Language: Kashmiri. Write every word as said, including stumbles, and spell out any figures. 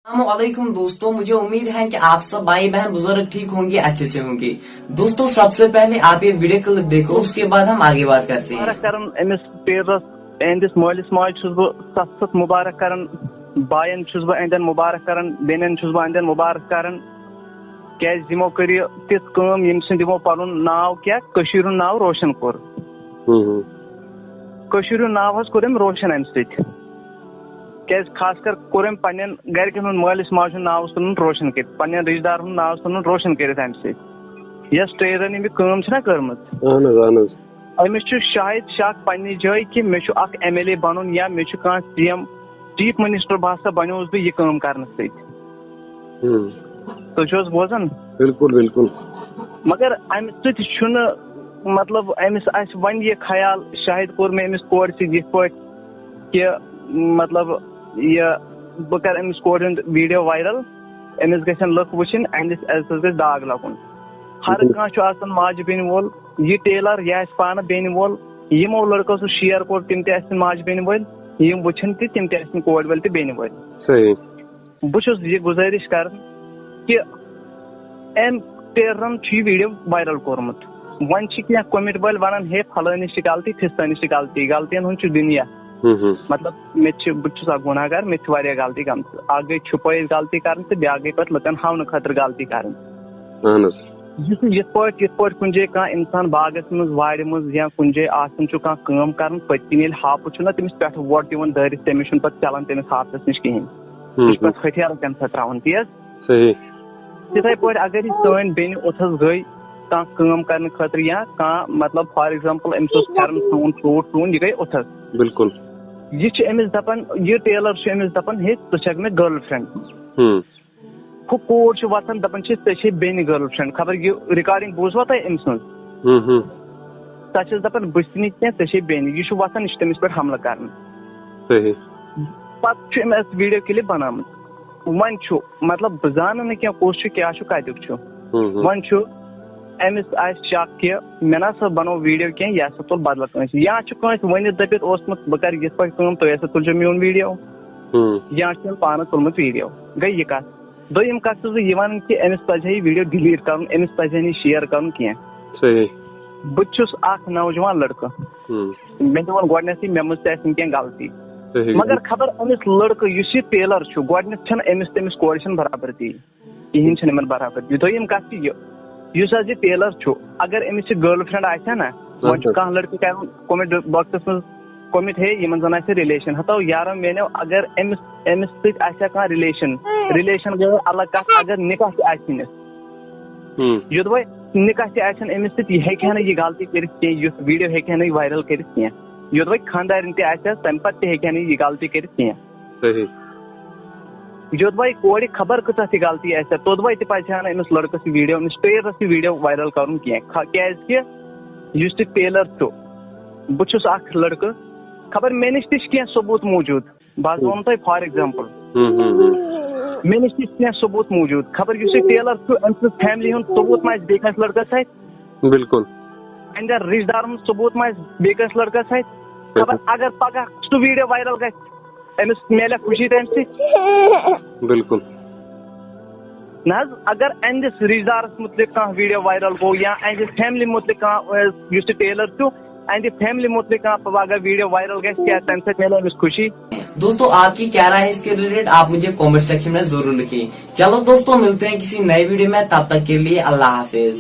السلام علیکم دوستو، مجھے امید ہے کہ آپ سب بھائی بہن بزرگ ٹھیک ہوں گے، اچھے سے ہوں گے۔ دوستو، سب سے پہلے آپ یہ ویڈیو کلپ دیکھو، اس کے بعد ہم آگے بات کرتے ہیں۔ مبارک کران أمِس ٹیلرس، أہنٛدِس مٲلِس ماجہِ چھُس بہٕ ستھ ستھ مبارک کران، باین چھُس بہٕ أہنٛدٮ۪ن مبارک کران، بیٚنٮ۪ن چھُس بہٕ أہنٛدٮ۪ن مبارک کران، کیازِ یِمو کٔر یہِ تِژھ کٲم ییٚمہِ سۭتۍ یِمو پنُن ناو کیٛاہ کٔشیٖرِ ہُنٛد ناو روشن کوٚر۔ کٔشیٖرِ ہُنٛد ناو حظ کوٚر أمۍ روشن امہِ سۭتۍ، کیازِ خاص کر کوٚر أمۍ پننٮ۪ن گرِکٮ۪ن ہُنٛد، مٲلِس ماجہِ ہُنٛد ناو ژھُنُن روشن کٔرِتھ، پننٮ۪ن رشتہٕ دارن ہُنٛد ناو ژھُنُن روشن کٔرِتھ امہِ سۭتۍ، یۄس ٹیلرن یہِ کٲم چھِنہ کٔرمٕژ۔ اہن حظ اہن حظ أمِس چھُ شاہد شک پننہِ جایہِ کہِ مےٚ چھُ اکھ ایم ایل اے بنُن یا مےٚ چھُ کانٛہہ سی ایم، چیف منسٹر باسا بنیوس بہٕ یہِ کٲم کرنہٕ سۭتۍ۔ ہم، تُہۍ چھِو حظ بوزان؟ بالکل بالکل۔ مگر امہِ سۭتۍ چھُنہٕ، مطلب، أمِس آسہِ وۄنۍ یہِ خیال، شاید کوٚر مےٚ أمِس کورِ سۭتۍ یِتھ پٲٹھۍ کہِ، مطلب، یہِ بہٕ کرٕ أمِس کورِ ہُنٛد ویڈیو وایرل، أمِس گژھن لُکھ وٕچھِنۍ، أہنٛدِس عزتس گژھِ داغ لگُن۔ ہر کانٛہہ چھُ آسان ماجہِ بیٚنہِ وول، یہِ ٹیلر، یہِ آسہِ پانہٕ بیٚنہِ وول، یِمو لڑکو سُہ شیئر کوٚر، تِم تہِ آسن ماجہِ بیٚنہِ وٲلۍ، یِم وٕچھن تہِ، تِم تہِ آسن کورِ وٲلۍ تہٕ بیٚنہِ وٲلۍ۔ صحیح۔ بہٕ چھُس یہِ گُزٲرِش کران کہِ أمۍ ٹیلرن چھُ یہِ ویڈیو وایرل کوٚرمُت۔ وۄنۍ چھِ کینٛہہ کوٚمنٹ وٲلۍ ونان، ہے، فلٲنِس چھِ غلطی، فستٲنِس چھِ غلطی، غلطین ہُنٛد چھُ دُنیا۔ ہم، ہم۔ مطلب، مےٚ تہِ چھِ، بہٕ تہِ چھُس اکھ گُناہ گار، مےٚ تہِ چھِ واریاہ غلطی گٔمژٕ۔ اکھ گٔے چھُپٲیِتھ غلطی کرٕنۍ تہٕ بیاکھ گٔے پتہٕ لُکن ہاونہٕ خٲطرٕ غلطی کرٕنۍ۔ اہن حظ۔ یُس یِتھ پٲٹھۍ، یِتھ پٲٹھۍ کُنہِ جایہِ کانٛہہ انسان باغس منٛز، وارِ منٛز یا کُنہِ جایہِ آسان چھُ کانٛہہ کٲم کران، پٔتۍ کِنۍ ییٚلہِ ہاپُت چھُنہ تٔمِس پٮ۪ٹھٕ وۄٹھ دِوان دٲرِتھ، تٔمِس چھُنہٕ پتہٕ چلان تٔمِس ہاپتس نِش کِہینۍ۔ ہم، سُہ چھُ ہم۔ پتہٕ ہتھیارس تمہِ ساتہٕ تراوان، تی حظ؟ صحیح۔ تِتھے پٲٹھۍ اگر یہِ سٲنۍ بیٚنہِ اوٚتھس گٔے، کانٛہہ کٲم کرنہٕ خٲطرٕ یا کانٛہہ، مطلب، فار ایگزامپل، أمِس اوس پھیرن سُوُن، سوٗٹ سُوُن، یہِ گٔے اوٚتھس۔ بالکل۔ یہِ چھُ أمِس دپان، یہِ ٹیلر چھُ أمِس دپان، ہے، ژٕ چھکھ مےٚ گرل فرینڈ۔ ہم، ہُہ کوٗر چھِ وَسان دَپان چھِ، ژےٚ چھے بیٚنہِ گرل فرینڈ۔ خبر یہِ ریکارڈنگ بوٗزوا تۄہہِ أمۍ سٕنٛز؟ ہم، ہم۔ سۄ چھَس دَپان، بہٕ چھُس نہٕ کینٛہہ، ژےٚ چھے بیٚنہِ۔ یہِ چھُ وَسان، یہِ چھُ تٔمِس پٮ۪ٹھ حملہٕ کرنہٕ۔ صحیح۔ پَتہٕ چھُ أمۍ اَسہِ ویٖڈیو کِلِپ بَنٲومٕژ۔ وۄنۍ چھُ، مطلب، بہٕ زانہٕ نہٕ کینٛہہ کُس چھُ، کیٛاہ چھُ، کَتیُک چھُ۔ ہم، ہم۔ وۄنۍ چھُ أمِس آسہِ شک کہِ مےٚ نہ سا بَنوو ویٖڈیو کینٛہہ، یہِ ہسا تُل بدلہٕ کٲنٛسہِ۔ یا چھُ کٲنٛسہِ ؤنِتھ دٔپِتھ اوسمُت، بہٕ کَرٕ یِتھ پٲٹھۍ کٲم، تُہۍ ہسا تُلزیو میون ویٖڈیو۔ ہم۔ یا چھُ أمۍ پانہٕ تُلمُت ویٖڈیو۔ گٔے یہِ کَتھ۔ دوٚیِم کَتھ چھُس بہٕ یہِ وَنان کہِ أمِس پَزِ ہے یہِ ویٖڈیو ڈِلیٖٹ کَرُن، أمِس پَزِ ہے نہٕ یہِ شِیر کَرُن کینٛہہ۔ صحیح۔ بہٕ تہِ چھُس اَکھ نوجوان لٔڑکہٕ۔ ہم۔ مےٚ تہِ ووٚن گۄڈٕنٮ۪تھٕے، مےٚ منٛز تہِ آسہِ نہٕ کینٛہہ غلطی۔ صحیح۔ مگر خبر أمِس لٔڑکہٕ یُس یہِ ٹیلر چھُ، گۄڈٕنٮ۪تھ چھَنہٕ أمِس تٔمِس کورِ چھَنہٕ برابردی۔ کِہیٖنۍ چھَنہٕ یِمَن برابردی۔ دوٚیِم کَتھ چھِ یہِ، یُس حظ یہِ ٹیلر چھُ، اگر أمِس یہِ گرل فرینڈ آسہِ ہا نہ، وۄنۍ چھُ اہن۔ کانٛہہ لٔڑکہٕ کَران کومنٹ باکسَس منٛز کومنٹ، ہے، یِمَن زَن آسہِ رِلیشن۔ ہَتو یارو میٛانیو، اگر أمِس، أمِس سۭتۍ آسہِ ہا کانٛہہ رِلیشن، رِلیشن گٔے الگ کَتھ، اگر نِکاح تہِ آسہِ نہٕ، ہم۔ یوٚدوَے نِکاح تہِ آسن أمِس سۭتۍ، یہِ ہیٚکہِ ہا نہٕ یہِ غلطی کٔرِتھ کینٛہہ، یُتھ ویٖڈیو ہیٚکہِ ہا نہٕ یہِ وایرل کٔرِتھ کینٛہہ۔ یوٚدوَے خانٛدارِنۍ تہِ آسہِ ہا، تَمہِ پَتہٕ تہِ ہیٚکہِ ہا نہٕ یہِ غلطی کٔرِتھ کینٛہہ۔ صحیح۔ یوٚدوَے کورِ خبر کۭژاہ تہِ غلطی آسہِ ہا، توٚدوَے تہِ پَزِ ہا نہٕ أمِس لٔڑکَس یہِ ویٖڈیو، أمِس ٹیلرَس یہِ ویٖڈیو وایرل کَرُن کینٛہہ۔ خ-، کیٛازِکہِ یُس یہِ ٹیلر چھُ، بہٕ چھُس اَکھ لٔڑکہٕ، خبر مےٚ نِش تہِ چھِ کینٛہہ ثبوٗت موٗجوٗد۔ بہٕ حظ وَنہٕ تۄہہِ فار ایگزامپل، ہم، ہم، ہم۔ مےٚ نِش تہِ چھِ کینٛہہ ثبوٗت موٗجوٗد۔ خبر یُس یہِ ٹیلر چھُ، أمۍ سٕنٛز فیملی ہُنٛد ثبوٗت ما آسہِ بیٚیہِ کٲنٛسہِ لٔڑکَس اَتھِ؟ بالکل۔ أہنٛدٮ۪ن رِشتہٕ دارَن ہُنٛد ثبوٗت ما آسہِ بیٚیہِ کٲنٛسہِ لٔڑکَس اَتھِ؟ خبر اگر پگاہ سُہ ویٖڈیو وایرل گژھِ، أمِس میلہِ خوشی تَمہِ سۭتۍ؟ بالکل۔ نہ حظ، اگر أہنٛدِس رِشتہٕ دارَس مُتعلِق کانٛہہ ویٖڈیو وایرل گوٚو یا أہنٛدِس فیملی مُتعلِق کانٛہہ، یُس یہِ ٹیلر چھُ، أہنٛدِ فیملی مُتعلِق کانٛہہ پگاہ ویٖڈیو وایرل گژھِ، کیٛاہ تَمہِ سۭتۍ میلہِ أمِس خوشی؟ دوستو، آپ کی کیا رائے ہے اس کے ریلیٹڈ؟ آپ مجھے کمنٹ سیکشن میں ضرور لکھیں۔ چلو دوستو، ملتے ہیں کسی نئے ویڈیو میں، تب تک کے لیے اللہ حافظ۔